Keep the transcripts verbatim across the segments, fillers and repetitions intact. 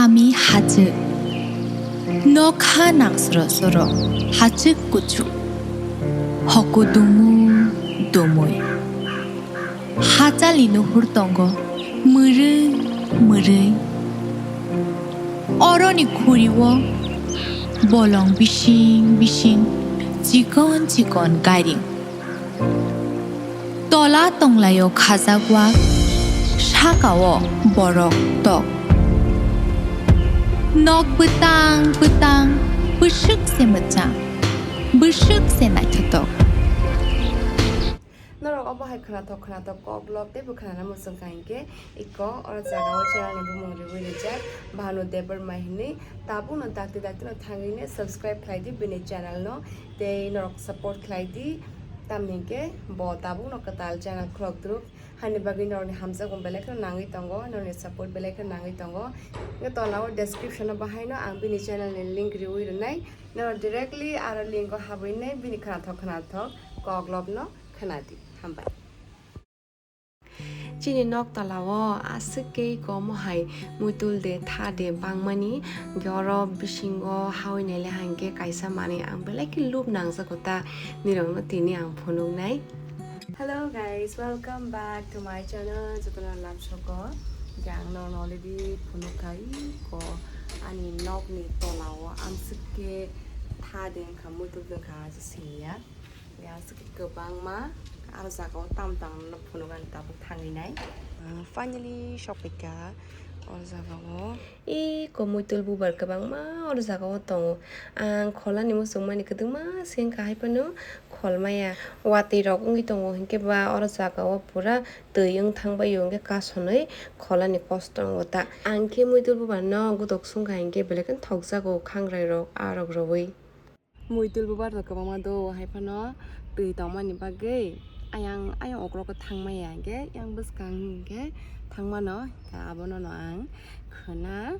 Ami hachwk. Nokha nangsoro soro. Hachwk kuchuk. Hoku dumu dumui. Hachali nuhur tongo. Mwrwi mwrwi. Oroni khuriwo bolong bising bising chikon chikon gairing. Tola tonglaio khajak wak, sakao borok tok. Nok bwtang bwtang, bwswk se mwchang, bwswk se naithotok. Norok obo hai khwnathok khwnathok kok lok tei bwkhanana muchung kha hinkhe iko oro jagao channel ni bumung riwi rijak Bhanu Debbarma hinwi. Tabukno dakti dakti no thangwi ne subscribe khlai di bini channel no. Tei norok support khlai di, tamni hwnkhe bo tabukno kwtal channel khulok twrwk. Hani bagwi norokni hamjakmung belai kheno nangwi tongo, norokni support belai kheno nangwi tongo. Hwnkhe tolao description o bahaino ang bini channel ni link riwi rwnai. Norok directly aro link o habwi nai bini khwnathok khwnathok koklopno khwnadi. Hambai. Chini nok tola o aswk khe komo hai muitul de tha de bangmani, hwnkhe oro bisingo hawi naile hai hwnkhe kaisa manwi ang belai khe lub nangjago ta, nirokno tini ang phunuknai. Hello guys, welcome back to my channel, jotono lamsogo. Hwnkhe ang norokno already phunukkhai ko ani nokni tola o amswk khe tha de wngkha, muitul de wngkha, siniya. Yang se kwbangma aro jaga o tam tam no phunukani tabuk thangwi nai. Ah, finally sokphaikha o jaga o. Iko muitul bubar kwbangma oro jaga o tongo. Ang kholani muchungmani kwdwngma se wngkha hai phano kholmaya. Watwi rok wngwi tongo hinkhe ba oro jaga o pura twi wng thangbai o hinkhe kasonwi kholani kosto wngo ta. Ang khe muitul bubar no gotok sungkha hinkhe belai kheno thokjago khangrai rok a rok rwui. Muitul bubar rok kwbangma do, hai phano twi tongmani bagwi ayang, ayang okrogo thangmaya hinkhe, yang bwskang hinkhe thangmano, abono no ang khwna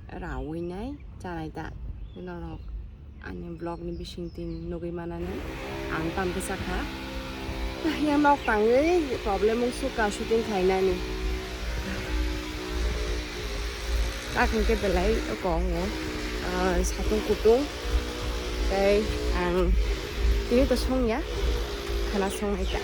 rawi nai chanai ta. Norok ani vlog ni bisingtwi nugwi manani ang tam bwsa kha. Yang nok tangwi problem wng sukha shooting khlainani. Tak hwnkhe belai oko wngo, ah, satung kutung tei ang tini to songya, khana songnai ta.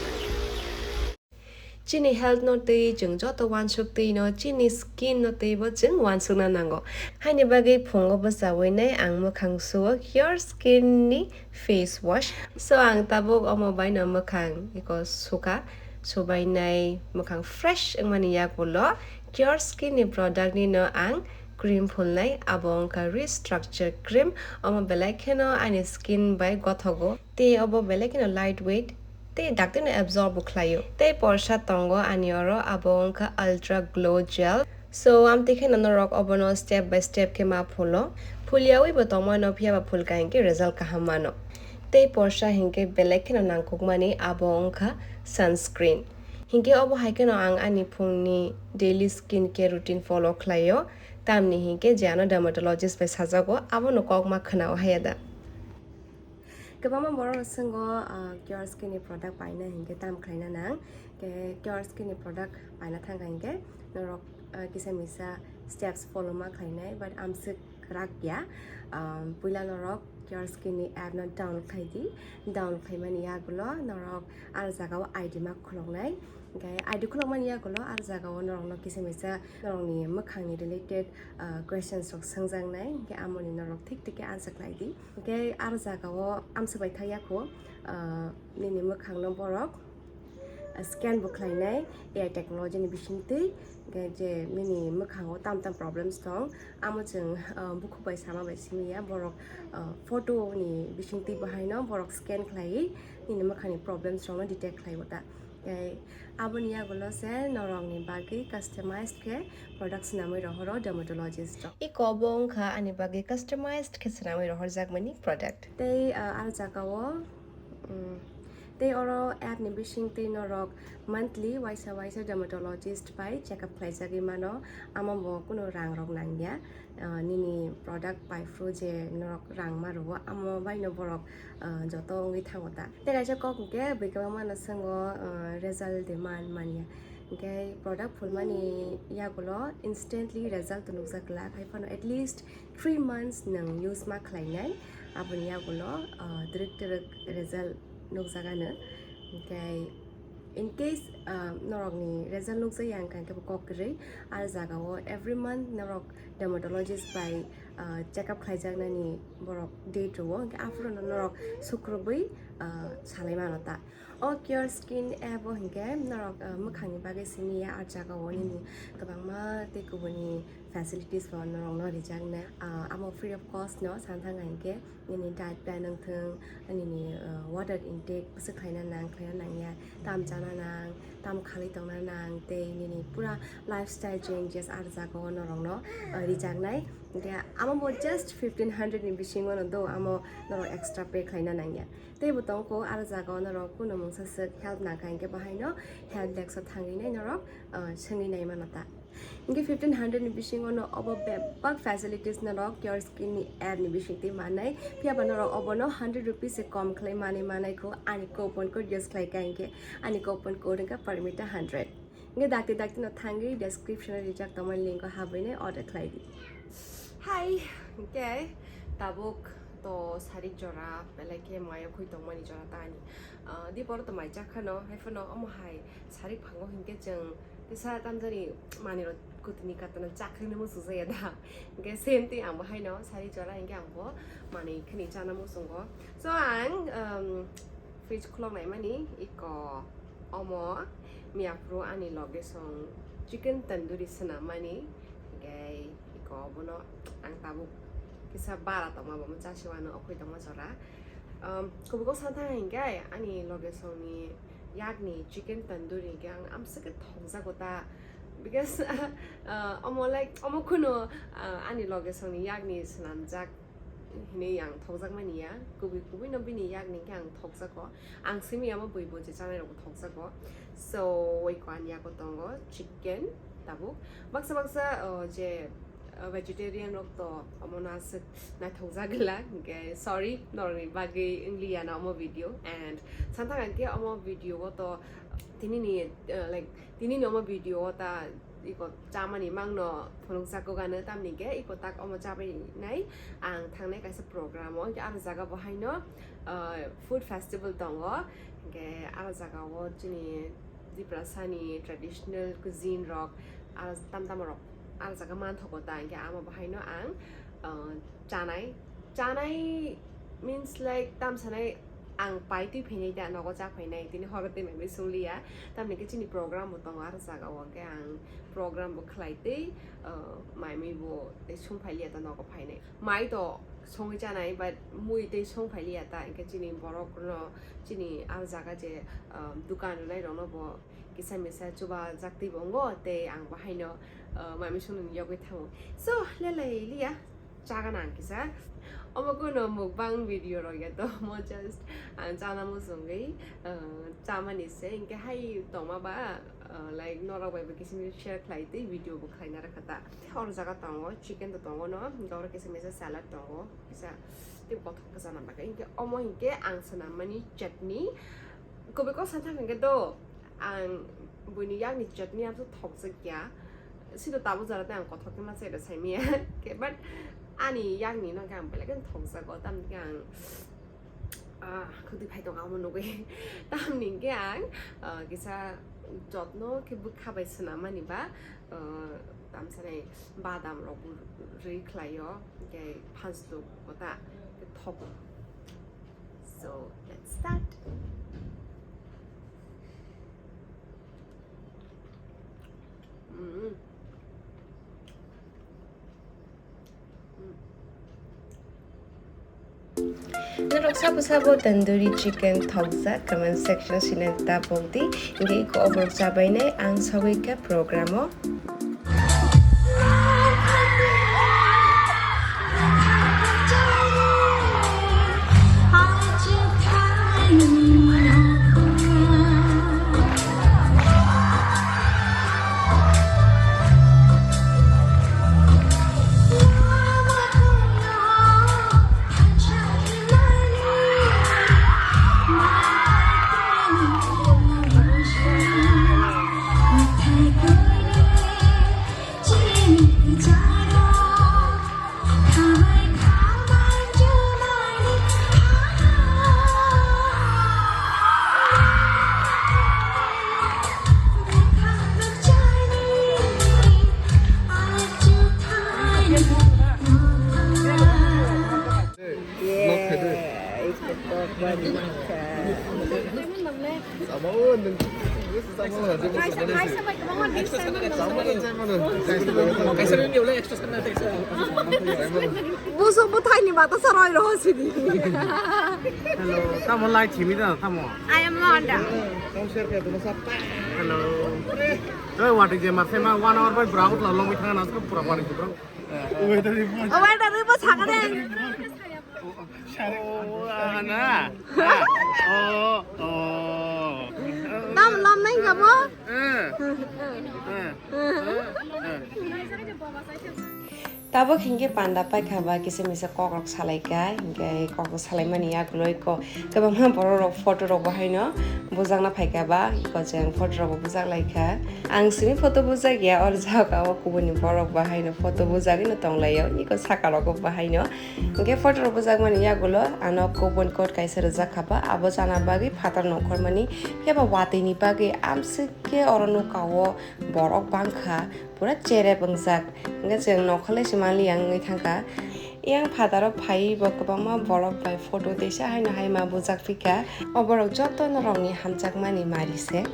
Chini health no twi chwng joto uansuk twi no, chini skin no twi bo chwng uansukna nango. Haini bagwi phungo bwchawi nai ang mwkhang suo Cure Skin ni face wash. So ang tabuk omo bai no mwkhang iko sukha, subai nai mwkhang fresh wngmani yagulo Cure Skin ni product ni no ang cream phulnai, abo wngkha Restructure Cream. Omo belai kheno ani skin bai gothogo, tei obo belai kheno light weight tei dakti no absorb bo khlaio. Tei porsa tongo ani oro, abo wngkha Ultra Glow Gel. So, amtwi kheno norok obono step by step khe ma phulo. Phulyawi bo tongmano, phiya ba phulkha hinkhe result kaham mano. Tei porsa hinkhe belai kheno nangkukmani abo wngkha sunscreen. Hinkhe obo hai kheno ang ani phungni daily skin care routine follow khlaio. Tamni hinkhe je ano dermatologist bai sajago, abono kok ma khwnao haya da. Kwbangma borok rok swngo, ah, Cure Skin ni product paina hinkhe tam khlaina nang. Ke Cure Skin ni product paina thangkha hinkhe norok, ah, kisa misa steps follow ma khlainai, but amswk kwrak ya. Um, puila norok Cure Skin ni app no download khai di. Download khaimani yagulo norok aro jaga o I D ma khuloknai. Hinkhe I D khulokmani yagulo aro jaga o norokno kisa misa norokni mwkhangni related, ah, questions rok swngjaknai. Hinkhe amoni norok thik thik khe answer khlai di. Hinkhe aro jaga o amswk bai thangya kho, ah, nini mwkhang no borok, ah, scan bo khlainai A I technology ni bisingtwi. Hinkhe je nini mwkhango tam tam problems tong, amo chwng, ah, bukhuk bai sama bai simi ya, borok, ah, photo ni bisingtwi bo haino borok scan khlaiwi nini mwkhangni problems rokno detect khlai o ta. Tei aboni yagulo se norokni bagwi customized khe product swnamwi rohoro dermatologist rok. Iko obo wngkha ani bagwi customized khe swnamwi rohorjakmani product. Tei, ah, aro jaga o, mm, tei oro app ni bisingtwi norok monthly waisa waisa dermatologist bai check up khlaijagwi mano, amo bo kunu rang rok nangya. Ah, nini product pai phuru je norok rang ma rwo, amo baino borok, ah, joto wngwi thango ta. Tei kaisa kok hwnkhe bwkha mano swngo, ah, result de man manya. Hwnkhe product phulmani yagulo instantly result nukjak glak, hai phano at least three months nwng use ma khlainai, aboni yagulo, ah, twrwk twrwk result nukjak ano. Hwnkhe in case, ah, norokni result nukjakya wngkha, hwnkhe bo kok kwrwi, ah jagao every month norok dermatologist bai, ah, check up khlaijaknani borok date rwo, hwnkhe aphuru no norok sukrubwi, ah, salai mano ta. O Care Skin app o hwnkhe norok, ah, mwkhangni bagwi simi ya, ah jagao nini kwbangma tei kubuni facilities bo norokno rijaknai. Ah, amo free of cost no, sana thangkha hwnkhe nini diet plan wngthung, nini, ah, water intake bwswk khlaina nang, khlaina nangya, tam chana nang, tam khalwi tongna nang, tei nini pura lifestyle changes ah jagao norokno, ah, rijaknai. Hwnkhe amo bo just fifteen hundred ni bisingo no do, amo norok extra pay khlaina nangya. Tei bo tongkho, ah jagao norok kunu mungsa swk help nangkha hwnkhe bo haino help desk o thangwi nai norok, ah, swngwi nai mano ta. Hwnkhe fifteen hundred ni bisingo no obo bebak facilities norok Care Skin ni app ni bisingtwi mannai, phiya ba norok obono hundred rupees se kom khlai manwi manai kho, ani coupon code use khlai kha hwnkhe, ani coupon code wngkha Parmita hundred. Hwnkhe dakti dakti no thangwi description o rijak tongmani link o habwi nai order khlai di. Hai, hwnkhe tabuk to sarik jora belai khe mai o khwi tongmani jora ta ani. Ah, dipor to mai chak khano, hai phano omo hai sarik phango hwnkhe chwng kisa tamjani manwi rok kutini katana chak khwlwino muchung jaya da. Hwnkhe same thing ang bo haino sarik jora hwnkhe ang bo manwi khwni chana muchungo. So ang, um, fridge khulok naimani iko omo miyaphuru ani loge song chicken tandoori swnammani, hwnkhe iko obono ang tabuk kisa bara tongma bo chasiwano okhoi tongma jora. Um, kubui kok sana thang hwnkhe ani loge songni yakni chicken tandoori hwnkhe ang amswk khe thokjago ta, because, uh, omo like omo kheno, uh, ani loge songni yakni swnamjak hinwi ang thokjakmani ya, kubui kubui no bini yakni khe ang thokjago, ang simi amo bui bo je chanai rok bo thokjago. So, oi ko ani yago tongo chicken tabuk, baksa baksa, o, je, o, vegetarian rok to omo no aswk naithokjak glak, hwnkhe sorry norokni bagwi wngliya na omo video, and sana thang khe omo video o to tini ni, uh, like, tini ni omo video o ta iko chamani mangno phunukjak kok ano, tamni khe iko tak omo chabai nai ang thangnai kaisa program o, hwnkhe aro jaga bo haino, uh, food festival tongo, hwnkhe aro jaga o chini Tiprasani traditional cuisine rok aro tam tamo rok aro jaga manthogo ta, hwnkhe amo bo haino ang, uh, chanai, chanai means like tam sanai ang pai twi phainai ta, nogo cha phainai, tini horo tei mai bai swngliya, tamni khe chini program bo tongo aro jaga o, hwnkhe ang program bo khlai tei, uh, mai mui bo tei sung phailiya ta nogo phainai. Mai to songwi chanai, but mui tei song phailiya ta, hwnkhe chini borok no, chini aro jaga je, um, dukan rwnai rok no bo kisa misa chuba jak twi bo wngo, tei ang bo haino, uh, mai mui songni yogwi thango. So, lelai liya, chagana ang kisa. Omo kuno mukbang video rok ya to, omo just ang chana muchungwi, uh, chamani se, hwnkhe hai tongma ba, uh, like, norok bai bo kisa misa share khlai tei video bo khlaina rwkha ta. Hor jaga tongo, chicken to tongo no, hwnkhe oro kisa misa salad tongo, kisa tei kothok kisa nang bagwi. Hwnkhe omo hwnkhe ang swnammani chutney. Kubui kok sana thang hwnkhe do, ang buini yakni chutney amsa thokjak ya. Sino tabuk jora tei ang kothok khe ma chaida saimaya. But ani yakni no khe ang belai kheno thokjago, tamni khe ang, ah, khwtwi phai tongo amo nugwi. Tamni hwnkhe ang, ah, kisa jotno khe bwkha bai swnammani ba, ah, tamsanai badam rok bo rwi khlaio, hwnkhe phansluk kota khe thogo. So, let's start. Mm. Mm. Norok sabo sabo tandoori chicken thokjak comment section sina ta pokdi, hwnkhe iko oborok chabainai ang sogwi kha program o. Buso bwthaini mata saroi roho sidi. Hello, tamo lai thimi da tamo. I am Londa. Hello. Oi, what is a masema one hour by brown la long thang na pura one is brown. Weather report. Oh, weather report sakade. Oh, ana. Oh, oh. Tam lom nai gabo. Eh. Eh. Eh. Tabuk hinkhe panda paikha ba kisa misa kokrok salaikha, hinkhe kokrok salaimani yagulo iko kwbangma borok rok photo rok bo haino bujakna phaikha ba, iko chwng photo rok bo bujak laikha. Ang sini photo bujak ya, or jagao kubuni borok bo haino photo bujagwi no tonglaio, iko saka rogo bo haino. Hinkhe photo rok bujakmani yagulo ano coupon code kaisa rwjak kha ba, abo chana bagwi phatar nongkhormani, phiya ba watwi ni bagwi amswk khe oro nokao borok bangkha. Pura cherep wngjak. Hingke chwng nokholai se manliya wngwi thangkha. Yang phataro phaiwi bo kwbangma borok bai photo teisa haino hai ma bujak phikha. O borok joto norokni hamjakmani mari se.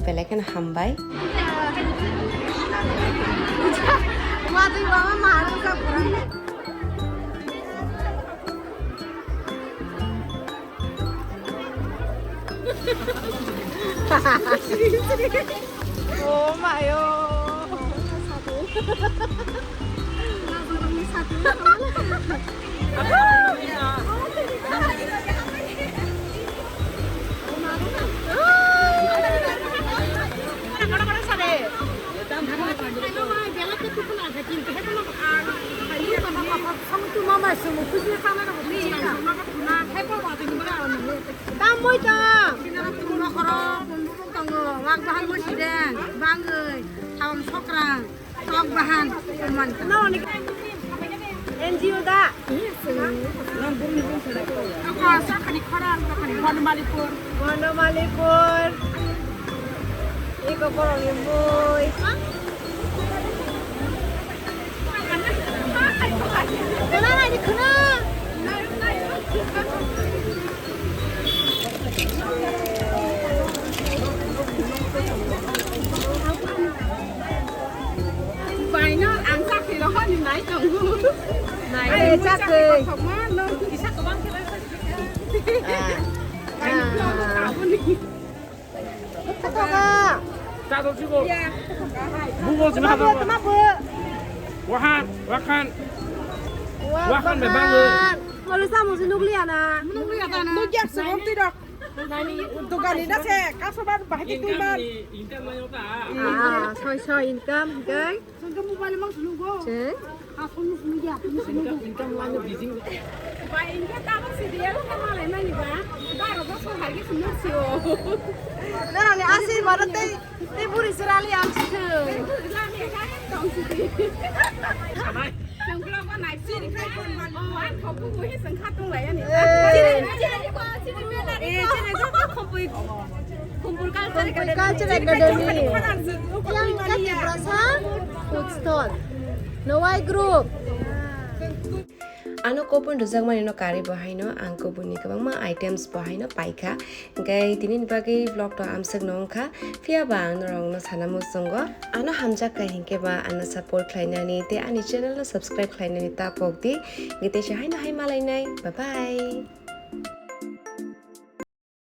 Belai kheno hambai. Oh my god. Tam moi ta. Sini rok tungma khoro, pondro rok tongo, wak bahan mo sideng, bangwi, thawan sokrang, tok bahan, kuman. No, ni N G O da. Ako, sakani khora, sakani Bonomalipur. Bonomalipur. Iko borok ni boi. Khuna nai di khuna. Baino ang chakri rohorni nai tongo. Nai. Ai, chakri. Kothokma, no kisa kwbang khe bai. Ah. Ai, no, no, aboni. Kotoka. Chador sigo. Bugo sima do. Tama bo. Wahan, wahan. Wahan be bango. Wahan. Molu samu si nukliya na. Nukliya ta na. Nukliya se roti dok. Dogani na se, customer bahai twi man. Income layo ta. Ah, soi soi income, okay. Sangka mobile mang sunugo. Che? Ah, sunu sunugo, sunu sunugo. Income layo bijing. Ba income ta mang si dia lo ka malai mani ba. Ba ro ba so hai ki sunu sio. Na le asi mara tei, tei buri sirali ang si. Tei buri sirali ang si. Sanai. Chwng vlog o nai chini khai tong mani. Oh, ang kho bubu hi chwng kha tong lai ani. Eh. Chini, chini, chini, chini, chini, chini, chini, Khumpui, Khumpul Culture Academy. Culture Academy. Yang kati brasa food stall. Nowai group. Ano coupon rwjakmani no karwi bo haino ang coupon ni kwbangma items bo haino paikha. Hingke tini ni bagwi vlog to amswk no wngkha. Phiya ba ang norok no sana muchungo. Ano hamjak kha hinkhe ba ano support khlainani tei ani channel no subscribe khlainani ta pok di. Hingke teisa haino hai malainai. Bye bye.